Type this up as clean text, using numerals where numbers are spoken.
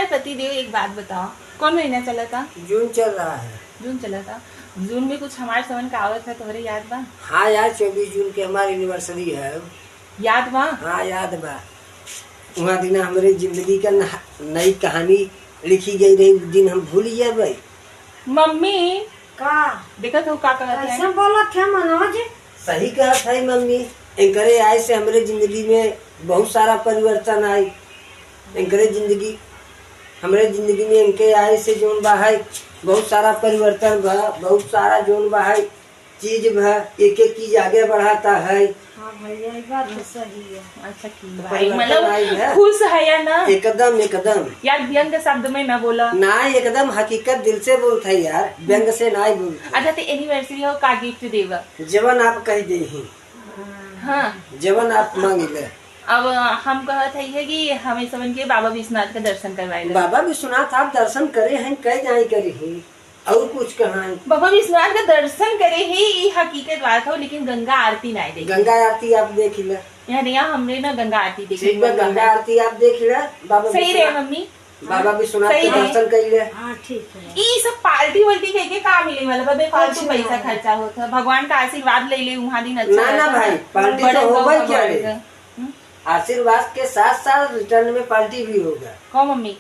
हमारे पति देव, एक बात बताओ, कौन महीना चला था? जून चल रहा है। जून चला था। जून में कुछ हमारे समन का आवत है, तुम्हारे याद बा? हाँ यार, 24 जून के हमारी एनिवर्सरी है। याद बा? हाँ, याद बा। वहाँ दिन हमारे जिंदगी का नई कहानी लिखी गई रही। उस दिन हम भूल गए भाई। मम्मी। का? देखत हो, का कहत है? कैसे बोलत है मनोज? सही कहत है मम्मी। इनकरे आए से हमारे जिंदगी में बहुत सारा परिवर्तन आई। इनकरे जिंदगी, हमारे जिंदगी में इनके आए से जोन बा है, बहुत सारा परिवर्तन बा। बहुत सारा जोन बा है, चीज बा, एक एक चीज आगे बढ़ाता है। हाँ भैया, ये बात तो सही है। अच्छा की तो भाई परिवर्तन आई मतलब है। खुश है या ना? एकदम, एकदम। यार, व्यंग शब्द में ना बोला। ना, एकदम हकीकत दिल से बोलता है यार, व्यंग से ना ही बोलता। अच्छा, तो एनिवर्सरी हो, का गिफ्ट देवा? जवन आप कह दे ही। हाँ। जवन आप मांग ले। अब हम कहत है कि हमें समझ के बाबा विश्वनाथ का दर्शन करवाए। बाबा विश्वनाथ आप दर्शन करे हैं, कह जाए करे ही और कुछ कहा है? बाबा विश्वनाथ का दर्शन करे ही, ये हकीकत बात हो, लेकिन गंगा आरती ना देखी। गंगा आरती आप देख ले। यहाँ यहाँ हमने ना गंगा आरती देखी। ठीक बा, गंगा आरती आप देख ले, बाबा सही रहे मम्मी? बाबा विश्वनाथ सही के रहे। दर्शन कर ले। हाँ, ठीक है। ई सब पार्टी वार्टी कह के का मिले वाला बे? फालतू कुछ पैसा नहीं। खर्चा होता। भगवान का आशीर्वाद ले ले वहाँ दिन अच्छा ना, ना रहता। भाई, पार्टी तो बड़े होगा गौ क्या भगवान रे? का। आशीर्वाद के साथ साथ रिटर्न में पार्टी भी होगा। कौन मम्मी?